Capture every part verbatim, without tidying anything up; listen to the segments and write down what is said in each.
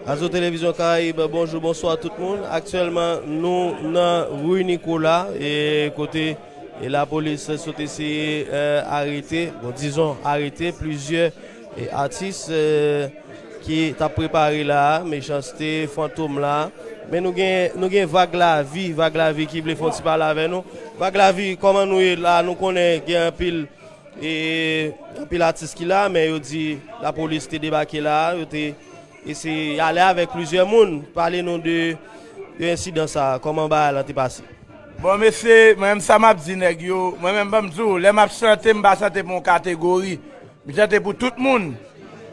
Azo Televizyon Karayib, bonjou, bonswa tout moun. Aktyèlman, nou nan Rue Nicolas, e kote e lapolis sot eseye, e, arete, bon, dizon, arete plizyè, e, atis, e, ki t ap prepare la a, Mechanste, Fantom la a. Men nou gen, nou gen Vag Lavi, Vag Lavi ki vle fè yon ti pale avè nou. Vag Lavi, kòman nou ye la? Nou konnen gen anpil, e, anpil atis ki la, men yo di lapolis te debake la a, yo te eseye ale avèk plizyè moun. Pale nou de, de ensidan sa a, kòman bagay lan te pase? Bon, mesye, mwen menm sa m ap di nèg yo, mwen menm ban m di w, lè m ap chante, m pa chante pou yon kategori. M chante pou tout moun.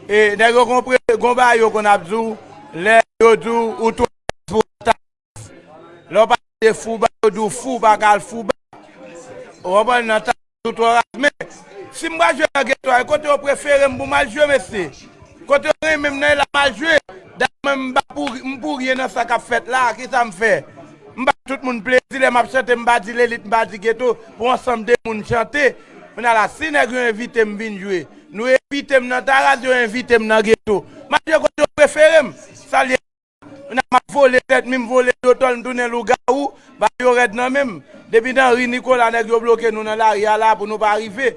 E nèg yo konpre-, gon bagay yo konn ap di w, lè yo di w, ou twò taks pou taks. Lè w pale de Fouba, yo di w fou, w pa ka al Fouba. Ou konprann nan taks ou twò raz. Men, si m pral jwe nan geto a, e kote yo prefere m pou m al jwe, mesye. Kote yo renmen m nan, e la m al jwe. Dayè mwen, m pa pou, m pou ryen nan sa k ap fèt la, kisa m fè? M ba tout moun plezi, lè m ap chante, m pa di lelit, m pa di geto, pou ansanm de moun chante. Kounye a la, si nèg yo envite m vin jwe, nou envite m nan Taraz, yo envite m nan geto. M al jwe kote yo prefere m. Sa l ye. Kounye a m ap vole tèt mi, m vole dotòl, m tounen lougawou, bagay yo rèd nan men m. Depi nan ri Nikola, nèg yo bloke nou nan lari a la pou nou pa rive.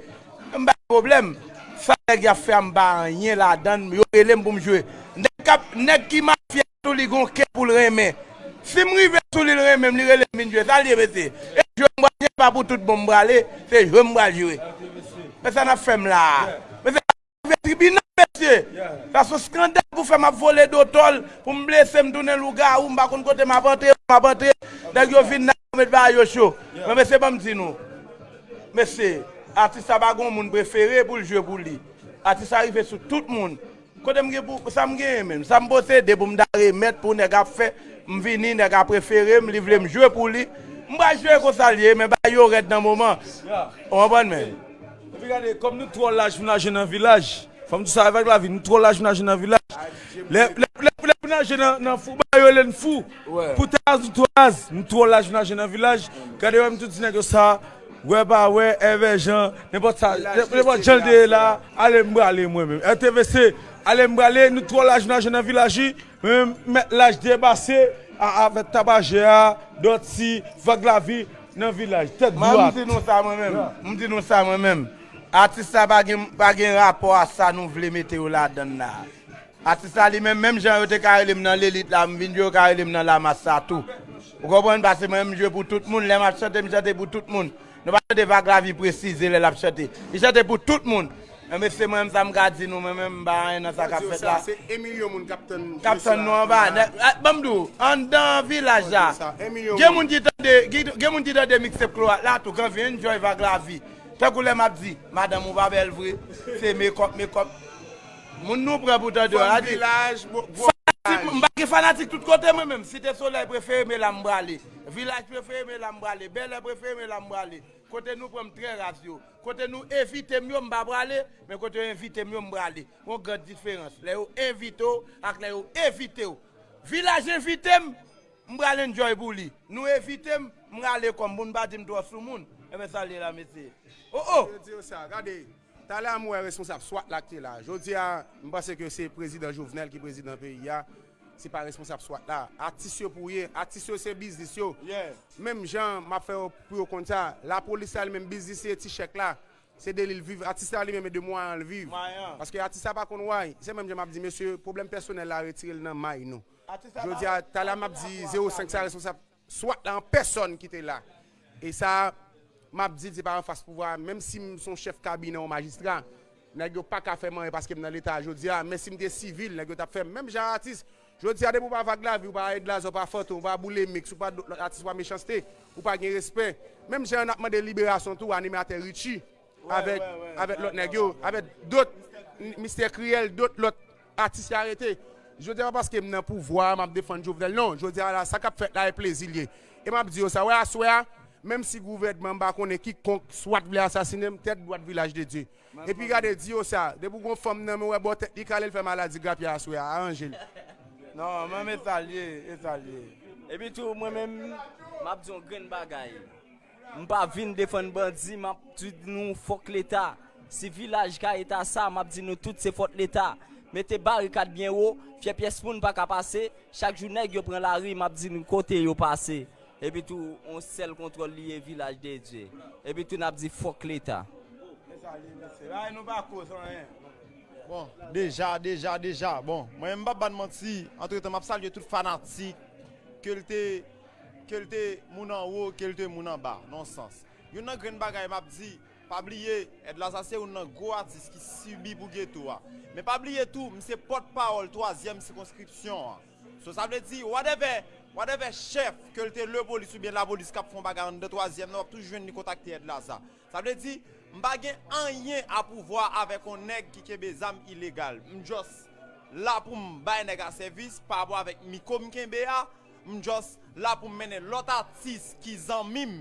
M pa gen pwoblèm. Sa nèg y ap fè a, m pa anyen ladan l, yo rele m pou m jwe. Nèg k ap, nèg ki mafya tou li gon kè pou l renmen. Si m rive sou li, l renmen m, li rele m vin jwe. Sa l ye, mesye? E jwe m pral jwe, pa pou tout bon m prale, se jwe m pral jwe. Men sa n ap fè m la a? Mesye, rive tribinal, mesye. Sa se yon eskandal pou fè m ap vole dotòl, pou m blese, m tounen lougawou, m pa konn kote m ap antre, m ap antre. Nèg yo vin nan yo met bagay yo cho. Men mesye, ban m di nou. Mesye, atis sa pa gon moun prefere pou l jwe pou li. Atis sa rive sou tout moun. Kote m gen pou, sa m genyen menm, sa m posede pou m ta remèt pou nèg ap fè, m vini, nèg ap prefere m, li vle m jwe pou li. M pral jwe konsa l ye, men bagay yo rèd nan moman. Ou konprann, men? Epi gade, kòm nou twò laj pou n al jwe nan vilaj, fò m di sa avèk lavi, nou twò laj pou n al jwe nan vilaj. Lè, lè, lè, lè pou n al jwe nan, nan Fouba, yo rele n fou. Pou Taraz, nou twò raz, nou twò laj pou n al jwe nan vilaj. Gade, wè m tou di nèg yo sa, wè pa wè, èvè jan, nenpòt sa, nenpòt jan l te ye la, ale m prale mwen menm. R T V C, ale m prale, nou twò laj pou n al jwe nan vilaj, wi. Men, mèt laj depase a, avèk Tapajè a, Dòti, Vag Lavi, nan vilaj, tèt dwat. Mwen, m di nou sa mwen menm. M di nou sa mwen menm. Atis sa pa gen, pa gen rapò a sa nou vle mete yo ladan l la. Atis la li menm, menm jan yo te ka rele m nan lelit la, m vin jwe, yo ka rele m nan lamas sa tou. Ou konprann? Paske mwen, m jwe pou tout moun. Lè m ap chante, m chante pou tout moun. Nou pa tande Vag Lavi presize lè l ap chante. Li chante pou tout moun. Men mesye, mwen menm, sa m ka di nou, mwen menm, m pa anyen nan sa k ap fèt la. Se en milyon moun k ap tann, k ap tann nou anba. Nèg, a, ban m di w, anndan vilaj la, gen moun ki tande, gen, gen moun ki tande mixtape Kloak la tou, k anvi enjoy Vag Lavi. Tankou lè m ap di, madanm ou pa bèl vre, se mekòp, mekòp. Moun nou pran pou tande yo, a di, fanatik, m pa gen fanatik tout kote mwen menm. Site Solèy prefere m, e la m prale. Vilaj prefere m, e la m prale. Bèlè prefere m, e la m prale. Kote nou pran m trè raz yo. Kote nou envite m yo, m pa prale, men kote yo envite m yo, m prale. Gon gran diferans. Lè yo envite w ak lè yo evite w. Vilaj envite m, m pral enjoy pou li. Nou evite m, m rale kò m pou n pa di m twò sou moun. Enben sa l ye la, mesye. O, o! Yo di yo sa, gade. Talè a m wè responsab swat la ki te la. Jodi a, m panse ke se prezidan Jovenel ki prezidan peyi a. Se pa responsab swat la. Atis yo pou ye. Atis yo se biznis yo. Menm jan m ap fè yo pou yo konn sa, lapolis la li menm biznis li ye, ti chèk la. Se de li l viv. Atis la li menm e de mwayen l viv. Paske atis la pa konn way. Se menm jan m ap di, mesye, pwoblèm pèsonèl la retire l nan may nou. Jodi a, talè a m ap di zewo senk sa responsab swat la an pèsòn ki te la. E sa, m ap di, se pa anfas pouvwa a, menm si m se yon chèf kabinè, yon majistra, nèg yo pa ka fè m anyen paske m nan Leta jodi a, men si m te sivil, nèg yo t ap fè m. Menm jan atis, jodi a, depi w pa Vag Lavi, w pa Edlazo, w pa Fantom, w pa Boulemiks, w pa dot lòt atis, w pa Mechanste, ou pa gen respè. Menm jan n ap mande liberasyon tou, animatè Richie, avèk, avèk lòt nèg yo, avèk dot, Mistè Kriyèl, dot lòt atis y arete. Jodi a, pa paske m nan pouvwa a, m ap defann Jovenel, non. Jodi a la, sa k ap fèt la, e plezi l ye. E m ap di yo sa, wè, aswè a, menm si gouvènman m pa konnen kikonk, swat vle asasinen m, tèt dwat Vilaj de Dye. Epi gade, di yo sa, depi w gon fanm nan men w, wè bò tèt li kale, l fè maladi grapya aswè a, aranje l. Non, men, men sa l ye, e sa l ye. Epi tou, mwen menm, m ap di yon grenn bagay. M pa vin defann bandi, m ap di nou fòk Leta. Si Vilaj ka eta sa, m ap di nou tout se fòt Leta. Mete barikad byen wo, fè pyès moun pa ka pase. Chak jou nèg yo pran lari, m ap di nou kote yo pase. Epi tou, yon sèl kontwòl li ye, Vilaj de Dye. Epi tou, n ap di fòk Leta. Se sa li ye, mesye. Ay, nou pa koz anyen. Bon, deja, deja, deja. Bon, mwen menm m p ap bann manti. Antretan, m ap salye tout fanatik. Ke l te, ke l te moun anwo, ke l te moun anba, nan sans. Youn nan grenn bagay m ap di, pa bliye, Edlaza se youn nan gwo atis ki sibi pou geto a. Men pa bliye tou, m se pòt pawòl twazyèm sikonskripsyon an. So sa vle di, whatever, whatever chèf, ke l te lepolis oubyen lapolis k ap fè yon bagay anndan twazyèm nan, w ap toujou jwenn li kontakte Edlaza. Sa vle di, m pa gen anyen a pouvwa avèk yon nèg ki kenbe zam ilegal. M just la pou m bay nèg a sèvis pa rapò avèk mikwo m kenbe a. M just la pou m mennen lòt atis ki zanmi m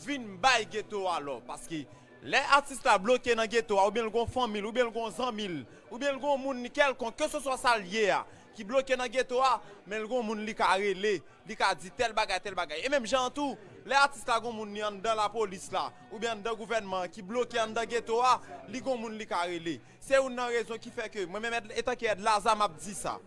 vin bay geto a lò. Paske lè atis la bloke nan geto a, oubyen l gon fanmi l, oubyen l gon zanmi l, oubyen l gon moun li kèlkonk, keseswa sa l ye a, ki bloke nan geto a, men l gon moun li ka rele, li ka di tèl bagay, tèl bagay. E menm jan an tou, lè atis la gon moun li anndan lapolis la, oubyen anndan gouvènman an ki bloke anndan geto a, li gon moun li ka rele. Se youn nan rezon ki fè ke mwen menm, antanke Edlaza, m ap di sa.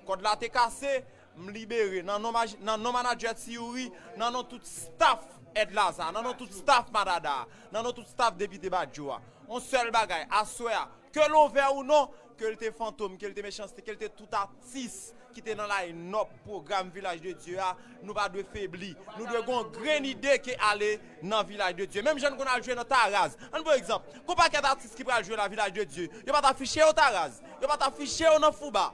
Kòd la te kase, m libere. Nan non, nan non manadjè Ti Youri, nan non tout staff Edlaza, nan non tout staff Madada, nan non tout staff Depite Badjo a. Yon sèl bagay, aswè a, ke l ouvè ou non, ke l te fantom, ke l te mechanste, ke l te tout atis ki te nan line-up pwogram Vilaj de Dye a, nou pa dwe febli. Nou dwe gen yon grenn ide ke ale nan Vilaj de Dye. Menm jan n konn al jwe nan Taraz. Ann pran egzanp, gon pakèt atis ki pral jwe nan Vilaj de Dye, yo pa t afiche yo Taraz, yo pa t afiche yo nan Fouba.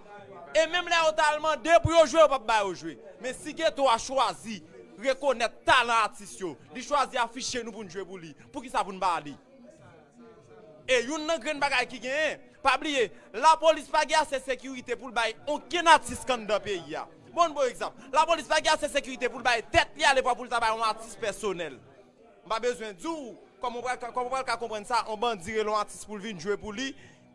E menm lè yo t al mande pou yo jwe, yo p ap ba yo jwe. Men si geto a chwazi rekonèt talan atis yo, li chwazi afiche nou pou n jwe pou li, poukisa pou n pa ale? E youn nan grenn bagay ki genyen, pa bliye, lapolis pa gen ase sekirite pou l bay okenn atis k anndan peyi a. Bon, bon egzanp, lapolis pa gen ase sekirite pou l bay tèt li a lefwa pou l ta bay yon atis pèsonèl. M pa bezwen di w kòman w pral ka, kòman w pral ka konprann sa, yon bandi rele yon atis pou l vin jwe pou li,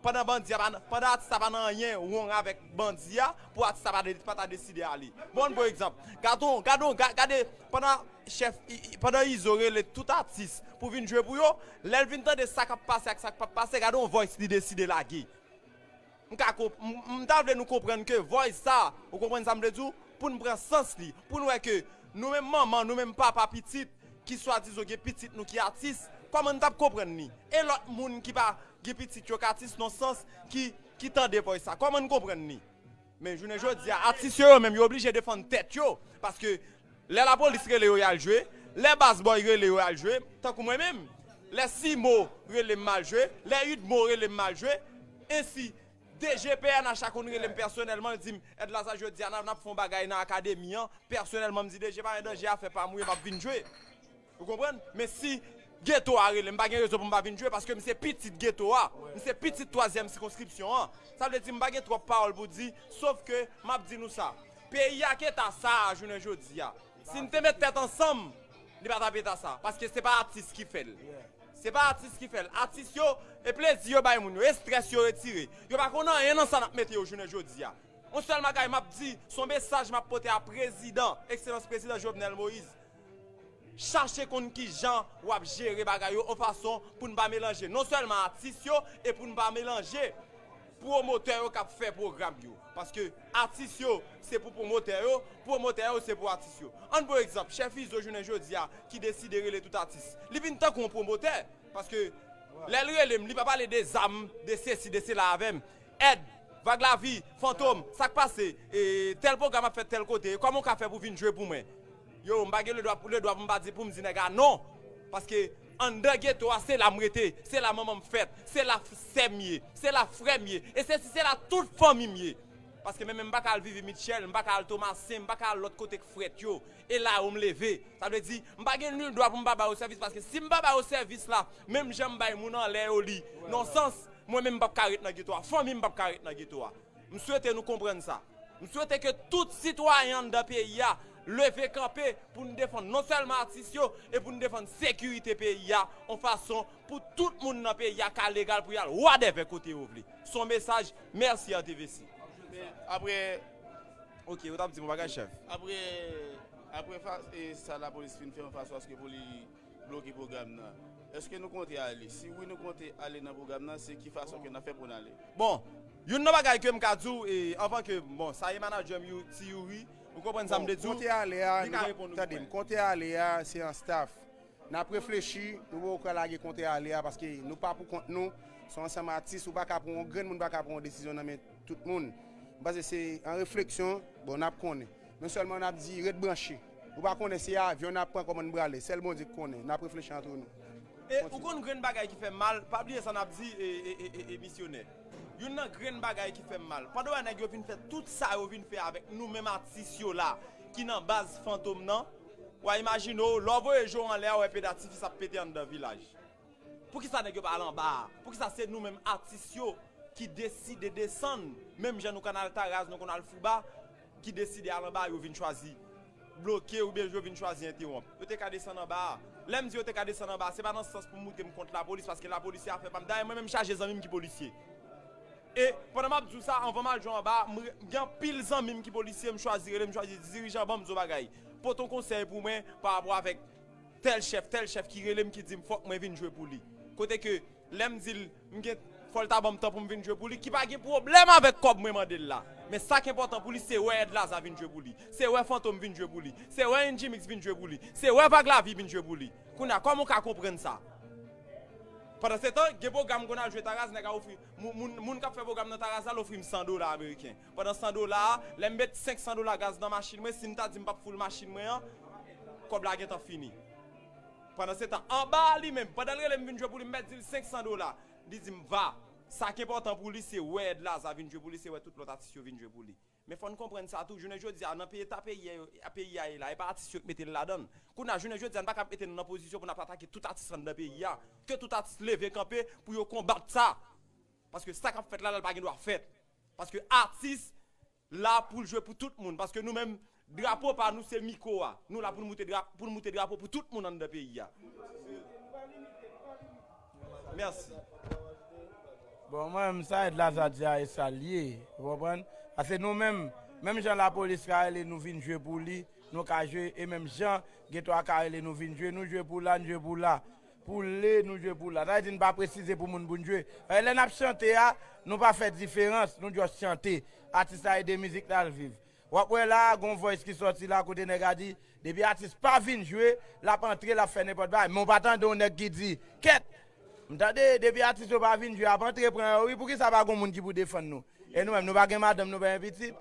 pandan bandi a pa, pandan atis la pa nan anyen wrong avèk bandi a, pou atis la pa, de, pa ta deside ale. Bon, bon egzanp, gade yon, gade yon, ga- gade pandan chèf, i- i- pandan Izo rele tout atis pou vin jwe pou yo, lè l vin tande sa k ap pase ak sa k p ap pase, gade yon voice li deside lage. M ka konp- m m ta vle nou konprann ke voice sa, ou konprann sa m vle di w, pou n pran sans li, pou n wè ke nou menm manman, nou menm papa pitit, ki swadizan gen pitit nou ki atis, kòman n t ap konprann li? E lòt moun ki pa gen pitit yo k atis nan sans ki, ki tande voice sa, kòman n konprann li? Men jounen jodi a, atis yo, yo menm, yo oblije defann tèt yo. Paske lè lapolis rele yo, y al jwe. Lè Bass Boy rele yo, y al jwe. Tankou mwen menm, lè Simo rele m, m al jwe. Lè Udmo rele m, m al jwe. Ensi, D G P N H a konn rele m pèsonèlman, l di m, Edlaza, jodi a, n ap, n ap fè yon bagay nan akademi an. Pèsonèlman, m di, D G, pa gen danje, afè pa m, wi, m ap vin jwe. Ou konprann? Men si geto a rele m, m pa gen rezon pou m pa vin jwe, paske m se pitit geto a. M se pitit twazyèm sikonskripsyon an. Sa vle di m pa gen twòp pawòl pou di, sof ke m ap di nou sa. Peyi a k eta sa a jounen jodi a, si n te met tèt ansanm, li pa t ap eta sa. Paske se pa atis ki fè l. Se pa atis ki fè l. Atis yo, e plezi yo bay moun yo, e estrès yo retire. Yo pa konn anyen nan sa n ap mete yo jounen jodi a. Yon sèl bagay m ap di, se yon mesaj m ap pote a prezidan, ekselans prezidan Jovenel Moïse. Chache konn kijan w ap jere bagay yo yon fason pou n pa melanje non sèlman atis yo, e pou n pa melanje pwomotè yo k ap fè pwogram yo. Paske atis yo se pou pwomotè yo, pwomotè yo se pou atis yo. Ann pran egzanp, chèf Izo jounen jodi a ki deside rele tout atis. Li vin tankou yon pwomotè. Paske lè l rele m, li pa pale de zam, de sesi, de sela avè m. Èd, Vag Lavi, Fantom, sa k pase? E, tèl pwogram ap fèt tèl kote, kòman w ka fè pou vin jwe pou mwen? Yo, m pa gen ledwa, ledwa pou m pa di, pou m di nèg la non. Paske anndan geto a, se la m rete, se la manman m fèt, se la sè m ye, se la frè m ye, e se si se la tout fanmi m ye. Paske mwen menm m pa ka al Vivi Mitchell, m pa ka al Tomasen, m pa ka al lòt kote k frèt yo. E la yo m leve. Sa vle di, m pa gen nil dwa pou m pa ba yo sèvis, paske si m pa ba yo sèvis la, menm jan m bay moun anlè yo li, nan sans, mwen menm m p ap ka ret nan geto a, fanmi m p ap ka ret nan geto a. M swete nou konprann sa. M swete ke tout sitwayen anndan peyi a leve kanpe pou n defann non sèlman atis yo, e pou n defann sekirite peyi a, yon fason pou tout moun nan peyi a ka legal pou y al whatever kote yo vle. Se yon mesaj, mèsi R T V C. Apre, ok, ou t ap di m yon bagay, chèf. Apre, apre fa, e sa lapolis fin fè yon fason aske pou li bloke pwogram nan, èske nou konte ale? Si wi, nou konte ale nan pwogram nan, se ki fason ke n ap fè pou n ale? Bon, Youn nan bagay ke m ka di w, e, anvan ke, bon, sa e manadjè m, Ti Youri, ou konprann sa m vle di w? Bon, kote ale a, li ka reponn ou. Tande m, kote ale a, se an staff. N ap reflechi, nou poko ka lage kote ale a, paske nou pa pou kont nou, se yon ansanm atis, ou pa ka pran, yon grenn moun pa ka pran yon desizyon nan men tout moun. M panse se an refleksyon, bon, n ap konnen. Men sèlman n ap di, ret branche. Ou pa konnen se avyon n ap pran, kòman n prale. Sèl Bondye k konnen. N ap reflechi antre nou. E ou konn grenn bagay ki fè m mal, pa bliye sa n ap di, e, e, e, e, e misyonè. Youn nan grenn bagay ki fè m mal. Pandan w wè nèg yo vin fè tout sa yo vin fè avèk nou menm atis yo la, ki nan baz Fantom nan, w a imajine w, lè w voye je w anlè a, w wè peda tifi sa ap pete anndan vilaj. Poukisa nèg yo pa al anba a? Poukisa se nou menm atis yo ki deside desann, menm jan nou konn al Taraz, nou konn al Fouba, ki deside al anba a, yo vin chwazi bloke oubyen yo vin chwazi entewonp? Yo te ka desann anba a. Lè m di yo te ka desann anba a, se pa nan sans pou m moute m kont lapolis, paske lapolis se afè pa m. Dayè, mwen menm m chaje zanmi m ki polisye. E pandan m ap di w sa, anvan m al jwe anba a, m re- m gen anpil zanmi m ki polisye, m chwazi rele, m chwazi di dirijan, ban m di w bagay. Pote yon konsèy pou mwen pa rapò avèk tèl chèf, tèl chèf ki rele m, ki di m fòk mwen vin jwe pou li. Kote ke lè m di l, m gen, fò l ta ban m tan pou m vin jwe pou li, ki pa gen pwoblèm avèk kòb mwen mande l la. Men sa k enpòtan pou li, se wè Edlaza vin jwe pou li. Se wè Fantom vin jwe pou li. Se wè N G Mix vin jwe pou li. Se wè Vag Lavi vin jwe pou li. Kounye a, kòman w ka konprann sa? Pandansetan, gen pwogram m konn al jwe Taraz, nèg a ofri, moun, moun, moun k ap fè pwogram nan Taraz la, l ofri m san dola ameriken. Pandan san dola a, lè m met senk san dola gaz nan machin mwen, si m ta di m p ap foul machin mwen an, kòb la gentan fini. Pandansetan, anba a li menm, pandan l rele m vin jwe pou li, m mèt di l senk san dola. Li di m va. Sa k enpòtan pou li, se wè Edlaza vin jwe pou li, se wè tout lòt atis yo vin jwe pou li. Men fò n konprann sa tou, jounen jodi a, nan peyi, eta peyi a, peyi a ye la, e pa atis yo k mete l ladan l. Kounye a, jounen jodi a, n pa ka mete nou nan pozisyon pou n ap atake tout atis anndan peyi a. Ke tout atis leve kanpe pou yo konbat sa. Paske sa k ap fèt la, la, l pa gen dwa fèt. Paske atis la pou l jwe pou tout moun. Paske nou menm, drapo pa nou se mikwo a. Nou la pou n moute dra- pou n moute drapo pou tout moun anndan peyi a. Mèsi. Bon, mwen menm, sa Edlaza di a, e sa l ye. Ou konprann? Paske nou menm, menm jan lapolis ka rele nou vin jwe pou li, nou ka jwe, e menm jan geto a ka rele nou vin jwe, nou jwe pou la, n jwe pou la. Pou le, nou jwe pou la. Sa vle di n pa presize pou moun pou n jwe. Paske lè n ap chante a, nou pa fè diferans, nou just chante. Atis la e de mizik l al viv. W ap wè la, gon voice ki sòti la kote nèg a di, depi atis pa vin jwe, l ap antre, l ap fè nenpòt bagay. Men w pa tande yon nèg ki di, kèt! M tande, depi atis yo pa vin jwe, ap antre pran yo wi, poukisa pa gon moun ki pou defann nou? E nou menm, nou pa gen madanm, nou pa gen pitit?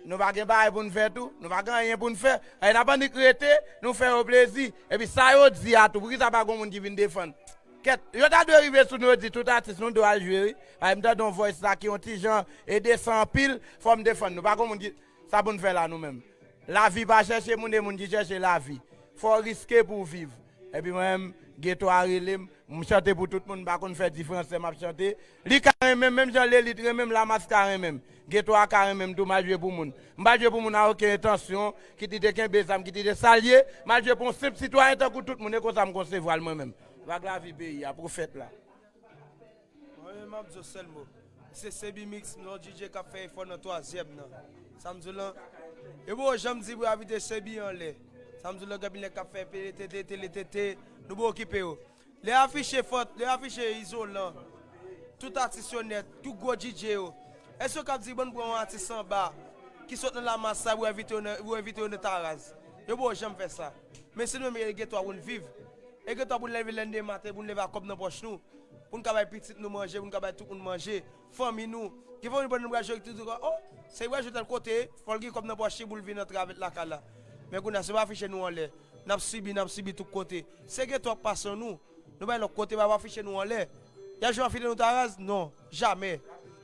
Nou pa gen bagay pou n fè tou? Nou pa gen anyen pou n fè? Ay, n ap annik rete, nou fè yo plezi. Epi sa yo di a tou, poukisa pa gon moun ki vin defann? Kèt, yo ta dwe rive sou nou, yo di tout atis, nou dwe al jwe wi. Ay, m tande yon voice la ki yon ti jan, e desan anpil, fò m defann nou. Pa gon moun ki, sa pou n fè la nou menm? Lavi pa chèche moun, e moun ki chèche lavi. Fò w riske pou w viv. Epi mwen menm, geto a rele m, m chante pou tout moun, m pa konn fè diferans lè m ap chante. Li ka renmen m, menm jan Lelit renmen m, Lamas ka renmen m. Geto a ka renmen m tou, m al jwe pou moun. M pa jwe pou moun a okenn entansyon, kit li te kenbe zam, kit li te sa l ye, m al jwe pou yon senp sitwayen tankou tout moun, e konsa m konsevwa l mwen menm. Vag Lavi peyi a, pwofèt la. Mwen menm m ap di w sèl mo. Se Sebi Mix, m se yon D J k ap fè efò nan twazyèm nan. Sa m di w lan, yo poko janm di pou yo envite Sebi anlè. Sa m di w lan, gen anpil nèg k ap fè peletete, teletete, nou poko okipe yo. Lè yo afiche Fant, lè yo afiche Izolan, tout atis yo nèt, tout gwo D J yo. Èske yo kab di bann pran yon atis anba ki sot nan Lamas sa pou envite yo nan, pou envite yo nan Taraz? Yo poko janm fè sa. Men se nou menm ki gen geto a pou n viv. E geto a pou n leve lè n de maten, pou n leve ak kòb nan pòch nou. Pou n ka bay pitit nou manje, pou n ka bay tout moun manje, fanmi nou. Gen fanmi nou pandan nou pral jwe ki toujou di, o, se pral jwe tèl kote, fò l gen kòb nan pòch li pou l vin antre avèk lakay la. Men kounye a, se pa afiche nou anlè. N ap sibi, n ap sibi tout kote. Se geto a k pase nou. Nou bay lòt kote, pa afiche nou anlè. Y ap janm afiche nou Taraz? Non, jamè.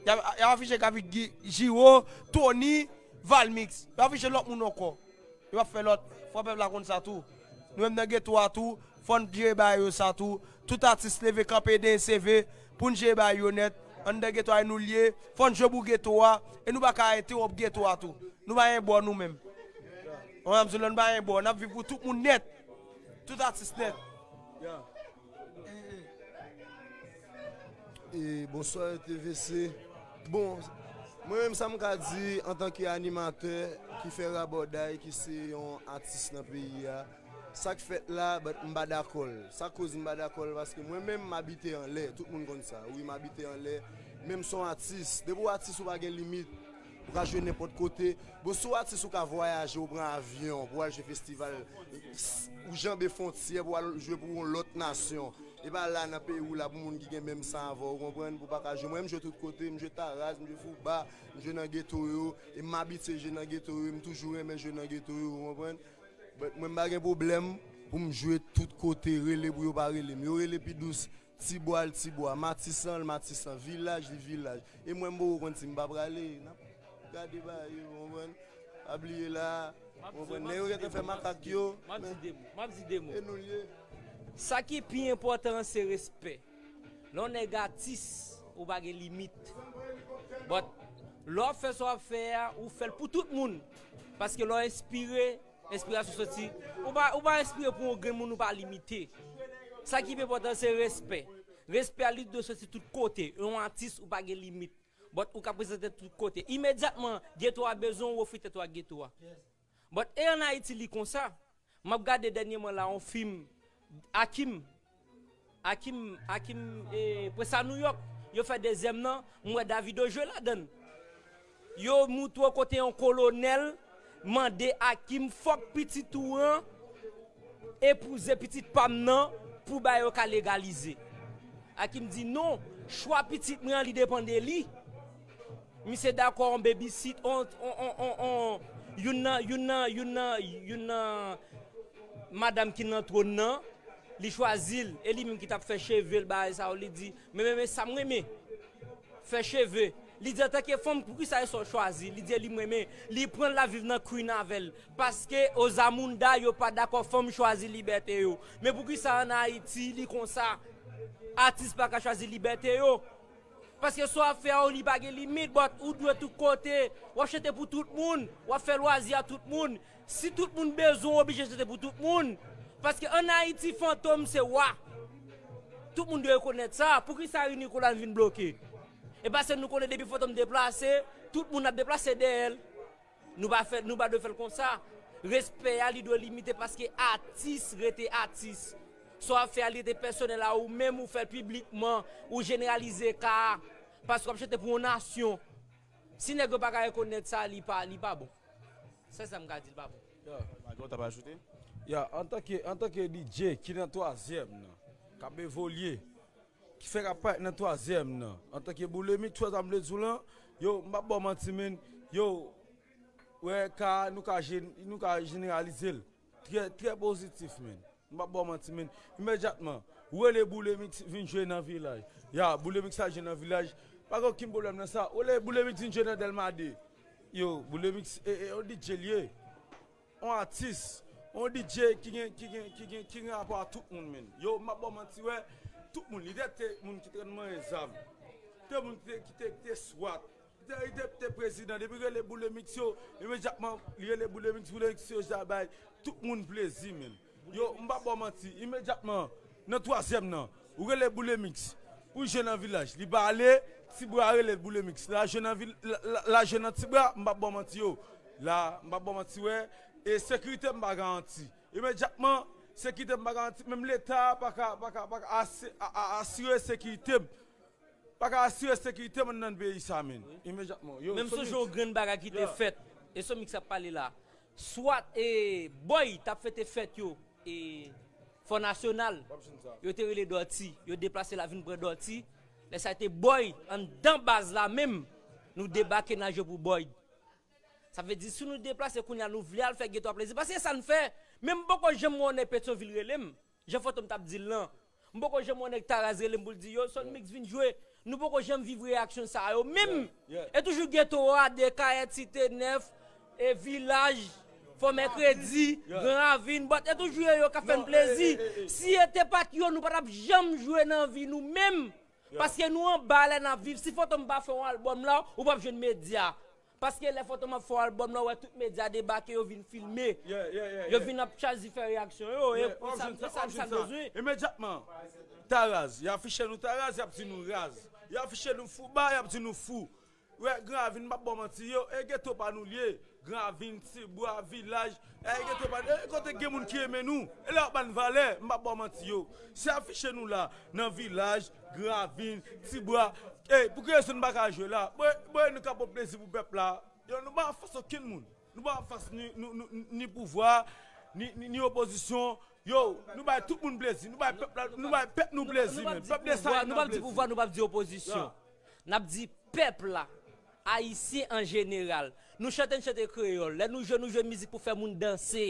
Y ap, y ap afiche Gavi, Gi- Jiwo, Tony, Valmix. Y ap afiche lòt moun ankò. Yo p ap fè lòt. Fò pèp la konn sa tou. Nou menm nan geto a tou, fò n jere bagay yo sa tou. Tout atis leve kanpe, denyen seve, pou n jere bagay yo nèt. Anndan geto a e nou l ye, fò n jwe pou geto a, e nou pa ka entewonp geto a tou. Nou pa gen bò nou menm. Ou konprann sa m di w lan, nou pa gen bò, n ap viv pou tout moun nèt. Tout atis nèt. E, bonswa, T V C. Bon, mwen menm sa m ka di antanke animatè ki fè rabòday, ki se yon atis nan peyi a, sa k fèt la, but m pa dakò l. Sa k koz m pa dakò l, paske mwen menm m abite anlè, tout moun konn sa. Wi, m abite anlè, Menm si w atis, depi w atis ou pa gen limit. Ou ka jwe nenpòt kote. Bon, si w atis ou ka vwayaje, ou pran avyon pou w al jwe festival, ou janbe fwontyè pou w al jwe pou yon lòt nasyon. E pa la nan peyi w la pou moun ki gen menm san avè w, ou konprann, pou w pa ka jwe. Mwen, m jwe tout kote, m jwe Taraz, m jwe Fouba, m jwe nan geto yo, e m abitye jwe nan geto yo, e m toujou renmen jwe nan geto yo, ou konprann? But mwen, m pa gen pwoblèm pou m jwe tout kote, rele pou yo pa rele m. Yo rele pi dous, Tibwa l Tibwa, Matisan l Matisan, Vilaj li Vilaj. E mwen, m poko konn si m pa prale. N ap gade bagay yo, ou konprann? Pa bliye la, ou konprann? Nèg yo gentan fè makak yo. M ap di de mo, m ap di de mo. E nou l ye. Sa ki pi enpòtan an se respè. Lè yon nèg atis, ou pa gen limit. But lè w ap fè sa w ap fè a, ou fè l pou tout moun. Paske lè w enspire, enspirasyon soti. Ou pa, ou pa enspire pou yon grenn moun, ou pa limite. Sa ki pi enpòtan se respè. Respè a li dwe soti tout kote. Yon atis, ou pa gen limit. But ou ka prezante tout kote. Imedyatman, geto a bezwen w, ofri tèt ou ak geto a. But e ann Ayiti li konsa. M ap gade dènyèman la yon fim Akim. Akim, Akim, e, Prens a Nouyòk. Yo fè dezyèm nan, m wè Davido jwe ladann. Yo moutre w kote yon kolonèl mande Akim fòk pitit ou an epouze pitit pa m nan pou bagay yo ka legalize. Akim di non, chwa pitit mwen an li depann de li. Misye dakò on babysit, on, on, on, on, on, youn nan, youn nan, youn nan, youn nan madanm ki nan twòn nan, li chwazi l. E li menm ki t ap fè cheve l, bagay sa yo, li di, men, men, men sa m renmen. Fè cheve. Li di antanke fanm, poukisa e sa w chwazi? Li di e li m renmen. Li pran l, l ap viv nan Queen avè l. Paske Ozamunda yo pa dakò fanm chwazi libète yo. Men poukisa ann Ayiti li konsa? Atis pa ka chwazi libète yo. Paske sa w ap fè a, li pa gen limit, but ou dwe tout kote. W ap chante pou tout moun, w ap fè lwazi a tout moun. Si tout moun bezwen w, w oblije chante pou tout moun. Paske ann Ayiti, Fantom se wa. Tout moun dwe rekonèt sa. Poukisa Rini Kolan vin bloke? E paske nou konnen depi Fantom deplase, tout moun ap deplase dèyè l. Nou pa fè, nou pa dwe fè l konsa. Respè a, li dwe limite paske atis rete atis. Sa w ap fè a, li rete pèsonèl a ou menm, ou fè l piblikman, ou jeneralize ka a. Paske w ap chante pou yon nasyon. Si nèg yo pa ka rekonèt sa, li pa, li pa bon. Se sa m ka di, li pa bon. Ya, Mago, w t ap ajoute? Ya, antanke, antanke D J ki nan twazyèm nan, k ap evolye, ki fèk ap parèt nan twazyèm nan, antanke Boulemik, twè sa m vle di w lan, yo, m p ap ba w manti, men, yo, wè, ka, nou ka, nou ka jeneralize l. Trè, trè pozitif, men. M p ap ba w manti, men. Imedyatman, ou rele Boulemik vin jwe nan Vilaj. Ya, Boulemik sa jwe nan Vilaj. Pa gen okenn pwoblèm nan sa. Ou rele Boulemik vin jwe nan Dèlma de. Yo, Boulemik, e, e, yon D J l ye. Yon atis, yon D J ki gen, ki gen, ki gen, ki gen rapò a tout moun, men. Yo, m ap ba w manti, wè, tout moun, li te, te moun ki te konn manyen zam. Te moun ki te, ki te, ki te swat. Li te, li te, te prezidan, depi rele Boulemik yo, imedyatman, li rele Boulemik, Boulemik yo ja bay tout moun plezi, men. Yo, m p ap ba w manti, imedyatman, nan twazyèm nan, ou rele Boulemix pou jwe nan Vilaj. Li pa ale, Tibwa rele l Boulemix. La jwe nan vil, la, la, la jwe nan Tibwa, m p ap ba w manti yo. La, m p ap ba w manti, wè, e sekirite m pa garanti. Imedyatman, sekirite m pa garanti, menm Leta pa ka, pa ka, pa ka asi-, a, a, asire sekirite m. Pa ka asire sekirite m anndan peyi sa, men. Imedyatman. Yo, men m sonje yon grenn bagay ki te fèt. E Somix ap pale la. Swat e Boy t ap fete fèt yo e Fò Nasyonal. Yo te rele Dòti. Yo deplase l al vin pran Dòti. Lè sa te Boy anndan baz la menm. Nou debake n al jwe pou Boy. Sa vle di si nou deplase kounye a nou vle al fè geto a plezi. Paske sa n fè. Men m poko janm wè yon nèg Petyonvil rele m. Jan Fantom t ap di l lan. M poko janm wè nèg Taraz rele m pou l di, yo, Sonmix vin jwe. Nou poko janm viv reyaksyon sa yo menm. E toujou geto a, Dekayèt, Site Nèf, e Vilaj, Fò Mèkredi, Gran Ravin, but e toujou yo k ap fè n plezi. Si e te pa t yo, nou pa t ap janm jwe nan vi nou menm. Paske nou anba lè n ap viv. Si Fantom pa fè yon albòm la, ou p ap jwenn medya. Paske lè Fantom ap fè yon albòm la, ou wè tout medya debake, yo vin filme. Yo vin ap chwazi fè reyaksyon yo. E sa, e sa, sa n bezwen. Imedyatman, Taraz, y afiche nou Taraz, y ap di nou raz. Y afiche nou Fouba, y ap di nou fou. Wè, Gran Ravin, m p ap ba w manti, yo, e geto pa nou l ye. Gran Ravin, Tibwa, Vilaj, e geto pa nou, e kote gen moun ki renmen nou. E lè y ap ba n valè, m p ap ba w manti, yo. Se afiche nou la, nan Vilaj, Gran Ravin, Tibwa. Ey, pou ki rezon nou pa ka jwe la? Bon, bon, nou ka pran plezi pou pèp la. Yo, nou pa anfas okenn moun. Nou pa anfas ni, nou, nou, ni pouvwa, ni, ni, ni opozisyon. Yo, nou bay tout moun plezi. Nou bay pèp la, nou bay pèp nou plezi, men. Pèp Desalin nan plezi. Nou p ap di pouvwa, nou p ap di opozisyon. N ap di pèp la, Ayisyen an jeneral. Nou chante, n chante kreyòl. Lè nou jwe, nou jwe mizik pou fè moun danse.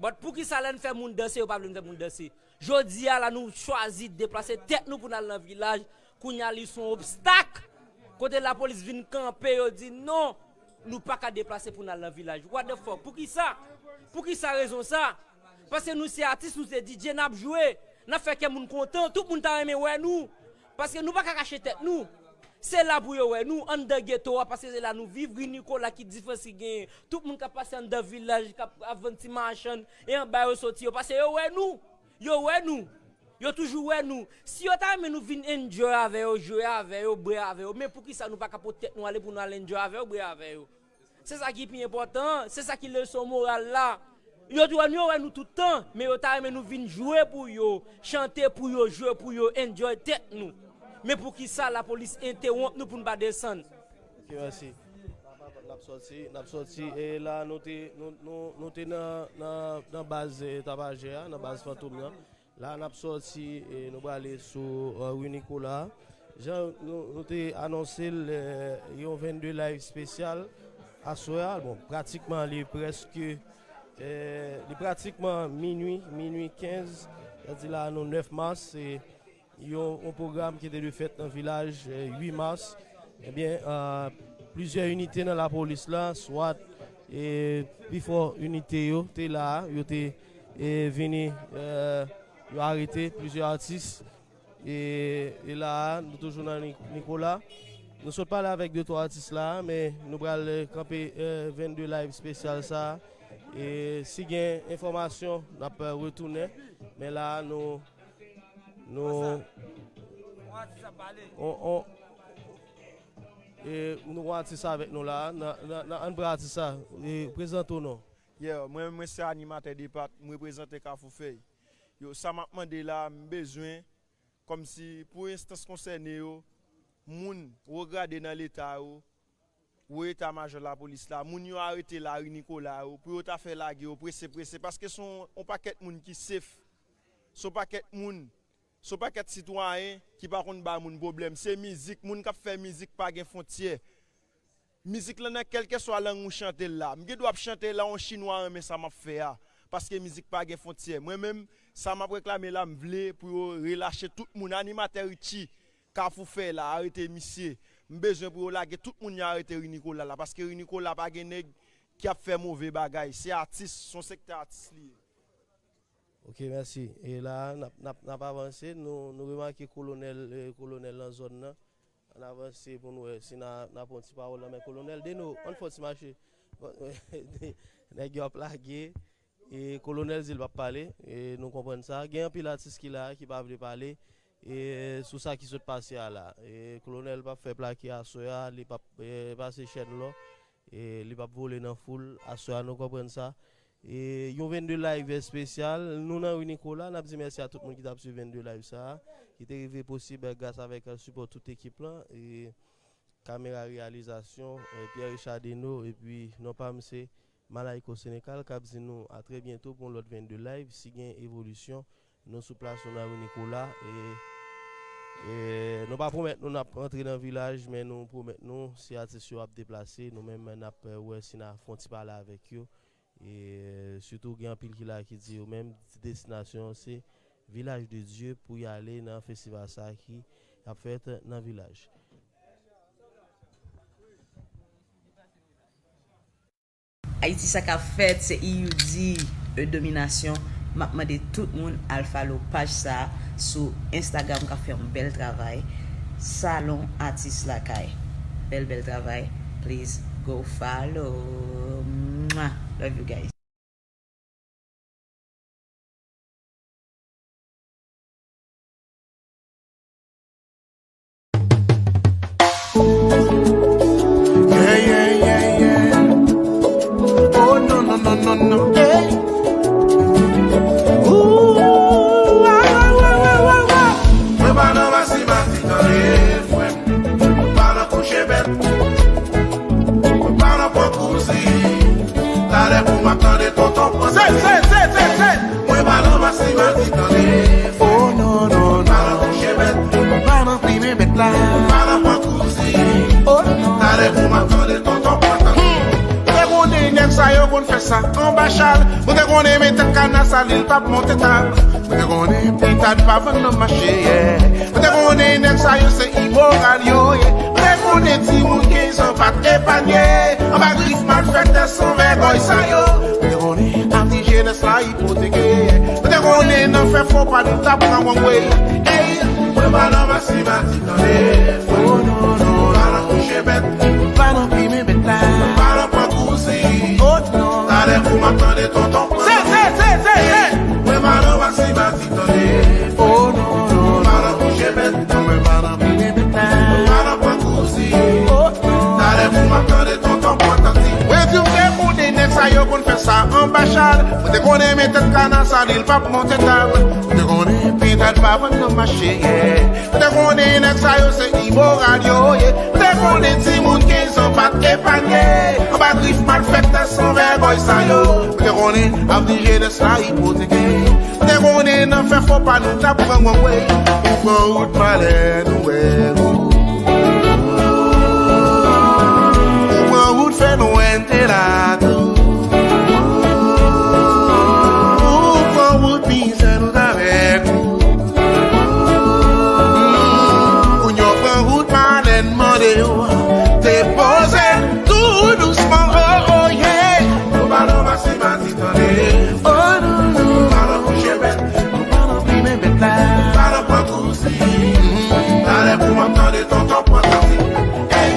But poukisa lè n fè moun danse, yo pa vle n fè moun danse? Jodi a la, nou chwazi deplase tèt nou pou n al nan vilaj. Kounye a, li s on obstak. Kote lapolis vin kanpe, yo di non, nou pa ka deplase pou n al nan vilaj. What the fuck? Poukisa? Poukisa rezon sa? Paske nou se atis, nou se D J, n ap jwe. N ap fè kè moun kontan. Tout moun ta renmen wè nou. Paske nou pa ka kache tèt nou. Se la pou yo wè nou, anndan geto a, paske se la nou viv. Ri Nikola, ki diferans ki genyen? Tout moun k ap pase anndan vilaj, k ap, ap vann ti machann, e anba yo soti yo, paske yo wè nou. Yo wè nou. Yo toujou wè nou. Si yo ta renmen nou vin enjoy avè yo, jwe avè yo, bwè avè yo, men poukisa nou pa ka pote tèt nou ale pou nou al enjoy avè yo, bwè avè yo? Se sa ki pi enpòtan an, se sa ki leson moral la. Yo di wè nou, yo wè nou tout tan, men yo ta renmen nou vin jwe pou yo, chante pou yo, jwe pou yo, enjoy tèt nou. Men poukisa lapolis entewonp nou pou n pa desann? Ok, mèsi. N ap sòti, n ap sòti, e la nou te, nou, nou, nou te nan, nan, nan baz, e, Tapajè a, nan baz Fantom nan. La, n ap sòti, e, nou prale sou, e, Ri Nikola. Jan nou, nou te anonse l, e, yon vennde live espesyal aswè a. Bon, pratikman, li prèske, e, li pratikman minui, minui kenz, sa di la, nou nèf mas, e yon, yon pwogram ki te dwe fèt nan vilaj, e, uit mas. Ebyen, e, plizyè inite nan lapolis la, swat, e, pi fò inite yo te la, yo te, e, vini, e, yo arete plizyè atis. E, e la a, nou toujou nan Ni-, Nikola. Nou sot pale avèk de twa atis la a, men nou pral, e, kanpe, e, vennde live espesyal sa a. E si gen enfòmasyon, n ap, e, retounen. Men la a, nou, nou, on, on, e, nou gon atis avèk nou la a. Nan, nan, nan, ann pran atis sa. E, prezante w non. Yeah, mwen, mwen se animatè Depat, m reprezante Kafou Fèy. Yo, sa m ap mande la, m bezwen, kòmsi pou enstans konsène yo, moun wo grade nan Leta yo, wo eta majò lapolis la, moun yo arete la ri Nikola yo, pou yo ta fè lage yo prese, prese, paske se yon, yon pakèt moun ki sef, se yon pakèt moun, se yon pakèt sitwayen ki pa konn ba moun pwoblèm. Se mizik, moun k ap fè mizik pa gen fwontyè. Mizik lan nan kèlkeswa lang ou chante l la. M gen dwa ap chante la, yon chinwa renmen sa m ap fè a. Paske mizik pa gen fwontyè. Mwen menm, sa m ap reklame la, m vle pou yo relache tout moun. Animatè Richie, Kafou Fèy la, arete misye. M bezwen pou yo lage tout moun yo arete ri Nikola la. Paske ri Nikola pa gen nèg ki ap fè move bagay. Se atis, se yon sektè atis li ye. Ok, mèsi. E la, n ap, n ap, n ap avanse. Nou, nou remake kolonèl, e, kolonèl nan zòn nan. Ann avanse pou n wè si n a, n a pran ti pawòl nan men kolonèl. Deno, ann fè ti mache. Nèg yo ap lage. E kolonèl di l p ap pale. E nou konprann sa. Gen anpil atis ki la a ki pa vle pale. E sou sa ki sot pase a la. E kolonèl p ap fè plake aswè a. Li p ap, e, pase chèn lò. E li p ap vole nan foul. Aswè a, nou konprann sa. E yon vennde live espesyal. Nou nan ri Nikola, n ap di mèsi a tout moun ki t ap swiv vennde live sa a, ki te rive posib gras avèk sipò tout ekip lan, e kamera reyalizasyon, e Pierre Richard Deno, epi non pa m se Malayko Senegal, k ap di nou a trè byento pou yon lòt vennde live. Si gen evolisyon, nou sou plas, nou nan ri Nikola, e, e nou pa pwomèt nou n ap rantre nan vilaj, men nou pwomèt nou, si atis yo ap deplase, nou menm n ap, e, wè si n a fè yon ti pale avèk yo. E sitou gen anpil ki la ki di yo menm destinasyon an se Vilaj de Dye pou y ale nan festival sa ki ap fèt nan vilaj. Ayiti, sa k ap fèt, se E U D, E Dominasyon. M ap mande tout moun al follow paj sa sou Instagram k ap fè yon bèl travay. Salon Atis Lakay. Bèl, bèl travay. Please go follow. Mwah. Love you guys. Yeah, yeah, yeah, yeah. Oh, no, no, no, no, no. Hey. Ooh, ah, ah, ah. Mwen pa nan masi, Fè sa anba chal. Mwen te konnen men tèt kana sa li l p ap monte tab. Mwen te konnen pintad pa vann nan mache, yeah. Mwen te konnen nèg sa yo se imoral yo ye. Mwen te konnen timoun kenz an pa t epanye anba grif malfektè san vègòy sa yo. Mwen te konnen avni jenès la ipoteke, yeah. Mwen te konnen nan fè fo pa nou t ap pran wrong way. Ey, mwen pa nan masimati tande. Oh non, non, pa nan kouche bèt. Pa nan plimen bèt la. Pa nan pran kouzi. Oh non. Talè pou m ap tande tonton pran. Se, se, se, se, se. Mwen pa nan masimati tande. Oh non, non, pa nan kouche bèt. Mwen pa nan plimen bèt la. Pa nan pran kouzi. Oh non. Talè pou m ap tande tonton pran tanti. Mwen di w te konnen nèg sa yo konn fè sa anba chal. Mwen te konnen men tèt kana sa li l p ap monte tab. Mwen te konnen pintad pa vann nan mache, yeah. Mwen te konnen nèg sa yo se imoral yo ye. Mwen te konnen timoun kenz an pa t epanye anba grif malfektè san vègòy sa yo. Mwen te konnen avni jenès la ipoteke. Mwen te konnen nan fè fo pa nou t ap pran wrong way. Ou pran wout malè nou wè nou. Ou pran wout fè nou wè n te la tou. Ou pran wout mizè nou t avèk ou. Kounye a w pran wout malè n mande w depoze l tou dousman, oh, oh, yeah. Nou pa nan masimati tande. Oh non, non. Nou pa nan kouche bèt. Nou pa nan plimen bèt la. Nou pa nan pran kouzi. Talè pou m ap tande tonton pran tanti. Ey!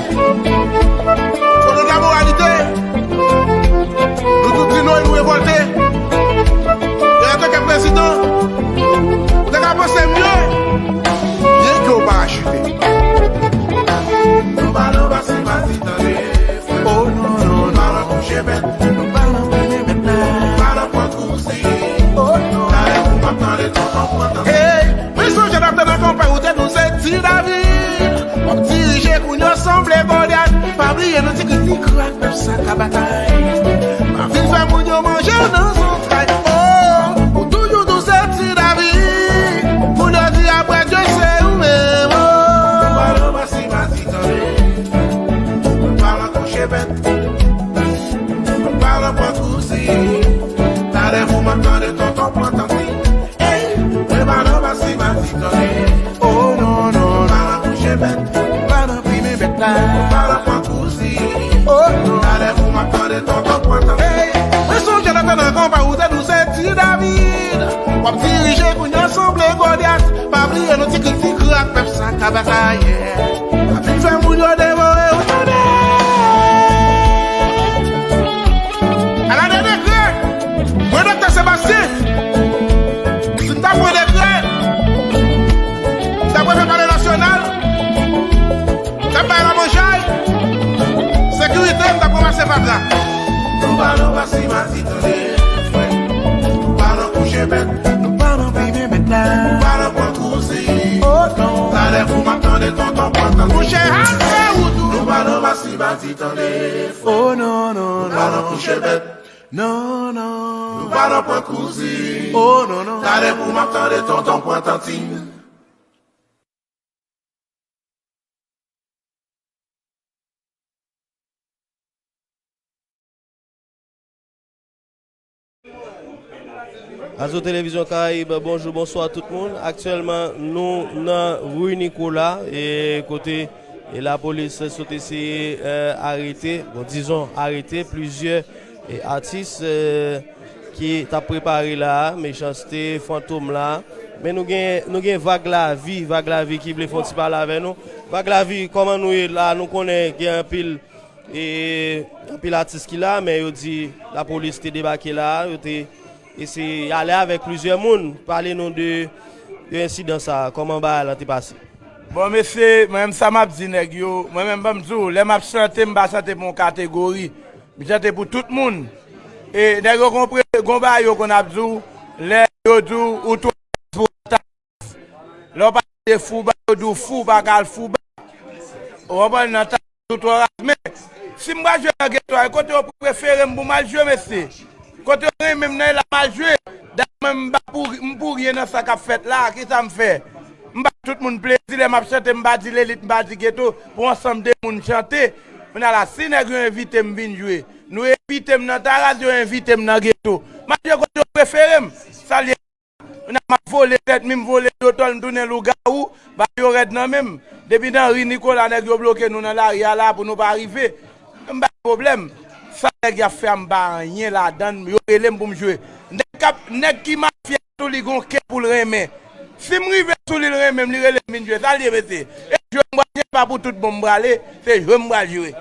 Kote la moralite? Nou tout di non e nou revòlte. E antanke prezidan, ou te ka panse mye, byen ke w parachite. Nou pa nan masimati tande. Oh non, non, non. Nou pa nan kouche bèt. Nou pa nan plimen bèt la. Nou pa nan pran kouzi. Oh non. Talè pou m ap tande tonton pran tanti. Hey, mwen sonje n ap tann nan kanpay ou te di w se Ti David. W ap dirije kounye a w sanble Golyat. Pa bliye nou ti kri ti krak pèp sa ka batay. Pa vin fè moun yo manje w nan zantray. Oh, ou toujou di w se Ti David. Moun yo di apre Dye se ou menm, oh. Nou pa nan masimati tande. Nou pa nan kouche bèt. Nou pa nan pran kouzi. Talè pou m ap tande tonton pran tanti. Ey, mwen pa nan masimati tande. Oh non, non, non. Pa nan kouche bèt. Pa nan plimen bèt la. Pa nan pran kouzi. Oh non. Talè pou m ap tande tonton pran tanti. Ey, mwen sonje nan tan nan kanpay ou te di w se Ti David. W ap dirije kounye a w sanble Golyat. Pa bliye nou ti kri ti krak pèp sa ka batay, yeah. W ap vin fè moun yo devore w tande. Ala de dekrè. Mwen Doktè Sebastyen, si m ta pran dekrè, m ta pran fè palè nasyonal, m ta bay lamanjay, sekirite, m ta pran mache fatra. Nou pa nan masimati tande, frè. Nou pa nan kouche bèt. Nou pa nan plimen bèt la. Nou pa nan pran kouzi. Oh non. Talè pou m ap tande tonton pran tanti. Monchè, al fè wout ou. Nou pa nan masimati tande, frè. Oh non, non, non. Nou pa nan kouche bèt. Non, non. Nou pa nan pran kouzi. Oh, non, non. Talè pou m ap tande tonton pran tanti. Azo Televizyon Karayib, bonjou, bonswa tout moun. Aktyèlman, nou nan ri Nikola, e kote e lapolis sot eseye, e, arete, bon, dizon, arete plizyè e atis, e, ki t ap prepare la a, Mechanste, Fantom la. Men nou gen, nou gen Vag Lavi, Vag Lavi ki vle fè yon ti pale avè nou. Vag Lavi, kòman nou ye la? Nou konnen gen anpil, e, anpil atis ki la, men yo di lapolis te debake la a, yo te eseye ale avèk plizyè moun. Pale nou de, de ensidan sa a, kòman bagay lan te pase? Bon, mesye, mwen menm sa m ap di nèg yo, mwen menm ban m di w, lè m ap chante, m pa chante pou yon kategori. M chante pou tout moun. E nèg yo konpre-, gon bagay yo konn ap di w, lè yo di w, ou twò raz pou atis. Lè w pa tande Fouba, yo di w fou, ou pa ka al Fouba. Ou konprann nan ta Ou twò raz. Men, si m pral jwe nan geto a, e kote yo prefere m pou m al jwe, mesye. Kote yo renmen m nan, e la m al jwe. Dayè, mwen, m pa pou, m pou ryen nan sa k ap fèt la a, kisa m fè? M ba tout moun plezi, lè m ap chante, m pa di lelit, m pa di geto, pou ansanm de moun chante. Mwen ala, si nèg yo envite m vin jwe, nou envite m nan Taraz, yo envite m nan geto. M ap jwe kote yo prefere m. Sa l ye? Mwen a m ap vole tèt mi, m vole dotòl, m tounen lougawou, ba yo rèd nan men m. Depi nan ri Nikola, nèg yo bloke nou nan lari a la pou nou pa rive. M pa gen pwoblèm. Sa nèg y ap fè a, m pa anyen ladan l, yo rele m pou m jwe. Nèg k ap, nèg ki mafya tou, li gon kè pou l renmen. Si m rive sou li, l renmen m, li rele m vin jwe. Sa l ye, mesye? E jwe m pral jwe, pa pou tout bon m prale, se jwe m pral jwe.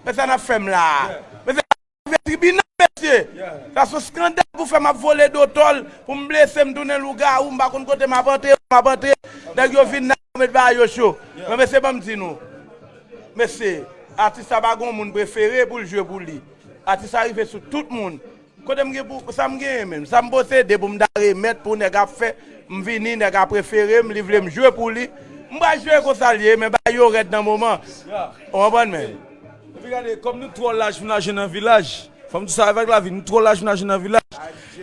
Men sa n ap fè m la a? Mesye, rive tribinal, mesye. Sa se yon eskandal pou fè m ap vole dotòl, pou m blese, m tounen lougawou, m pa konn kote m ap antre, m ap antre. Nèg yo vin nan, yo met bagay yo cho. Men mesye, ban m di nou. Mesye, atis sa pa gon moun prefere pou l jwe pou li. Atis sa rive sou tout moun. Kote m gen pou, sa m genyen menm, sa m posede pou m ta remèt pou nèg ap fè, m vini, nèg ap prefere m, li vle m jwe pou li. M pral jwe konsa l ye, men bagay yo rèd nan moman. Ou konprann, men? Epi gade, kòm nou twò laj pou naje nan vilaj, fò m di sa avèk lavi, nou twò laj pou naje nan vilaj.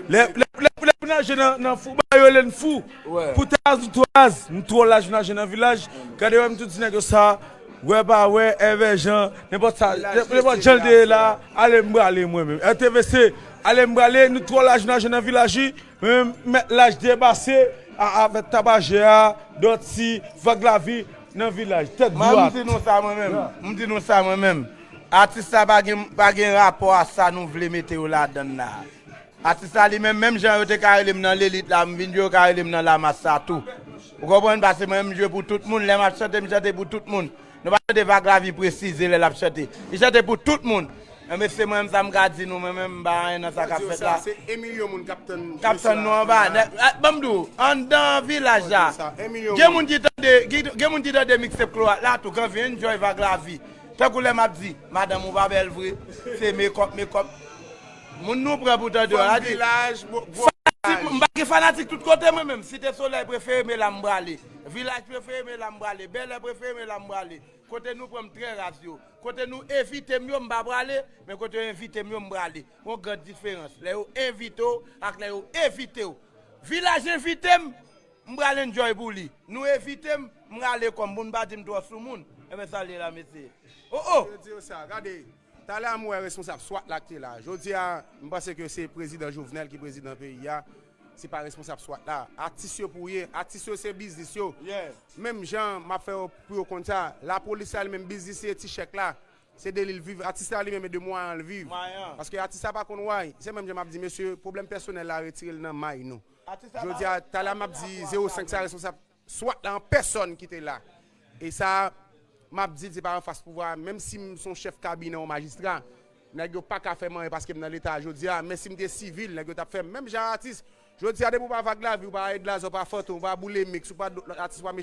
Lè, lè, lè, lè pou naje nan, nan fou, ba yo rele n fou. Pou Taraz, nou twò raz, nou twò laj pou naje nan vilaj. Gade, wè m tou di nèg yo sa, wè pa wè, Èvè Jan, nenpòt sa, nenpòt jan l te ye la, ale m prale mwen menm. R T V C, ale m prale, nou twò laj pou naje nan vilaj wi. Mwen menm, mèt laj depase a, avèk Tabajè a, Dòti, Vag Lavi nan vilaj, tèt dwat. Mwen, m di nou sa mwen menm. M di nou sa mwen menm. Atis sa pa gen, pa gen rapò a sa nou vle mete yo ladan l la. Atis sa li menm, menm jan yo te ka rele m nan lelit la, m vin jwe, yo ka rele m nan lamas sa tou. Ou konprann? Paske mwen, m jwe pou tout moun. Lè m ap chante, m chante pou tout moun. Nou pa tande Vag Lavi presize lè l ap chante. Li chante pou tout moun. Men mesye, mwen menm, sa m ka di nou, mwen menm, m pa anyen nan sa k ap fèt la. Se en milyon moun k ap tann, k ap tann nou anba. Ban m di w, anndan vilaj la, gen moun ki tande, gen moun ki tande mixtape Kloak la tou, k anvi enjoy Vag Lavi. Tankou lè m ap di, madanm ou pa bèl vre, se mekòp, mekòp. Moun nou pran pou tande yo, a di. Fanatik, m pa gen fanatik tout kote mwen menm. Site Solèy prefere m, e la m prale. Vilaj prefere m, e la m prale. Bèlè prefere m, e la m prale. Kote nou pran m trè raz yo. Kote nou envite m yo, m pa prale, men kote yo envite m yo, m prale. Yon gran diferans. Lè yo envite w ak lè yo evite w. Vilaj envite m, m pral enjoy pou li. Nou envite m, m rale kò m pou n pa di m twò sou moun. Enben sa l ye la, mesye. O, o! Yo di yo sa, gade. Talè a m wè responsab swat la ki te la. Jodi a, m panse ke se prezidan Jovenel ki prezidan peyi a. Se pa responsab swat la. Atis yo pou ye. Atis yo se biznis yo. Menm jan m ap fè yo pou yo konn sa, lapolis la li menm biznis li e ti chèk la. Se de li l viv. Atis la li menm e de mwayen l viv. Paske atis la pa konn way. Se menm jan m ap di, mesye, pwoblèm pèsonèl la retire l nan may nou. Jodi a, talè a m ap di zewo senk sa responsab swat la an pèsòn ki te la. E sa, m ap di l se pa anfas pouvwa a. Menm si m se yon chèf kabinè yon majistra, nèg yo pa ka fè m anyen paske m nan leta jodi a. Men si m te sivil, nèg yo t ap fè m. Menm jan atis, jodi a depi w pa Vag Lavi, w pa Edlazo, w pa Fantom, w pa Boulemiks, w pa lòt atis, w pa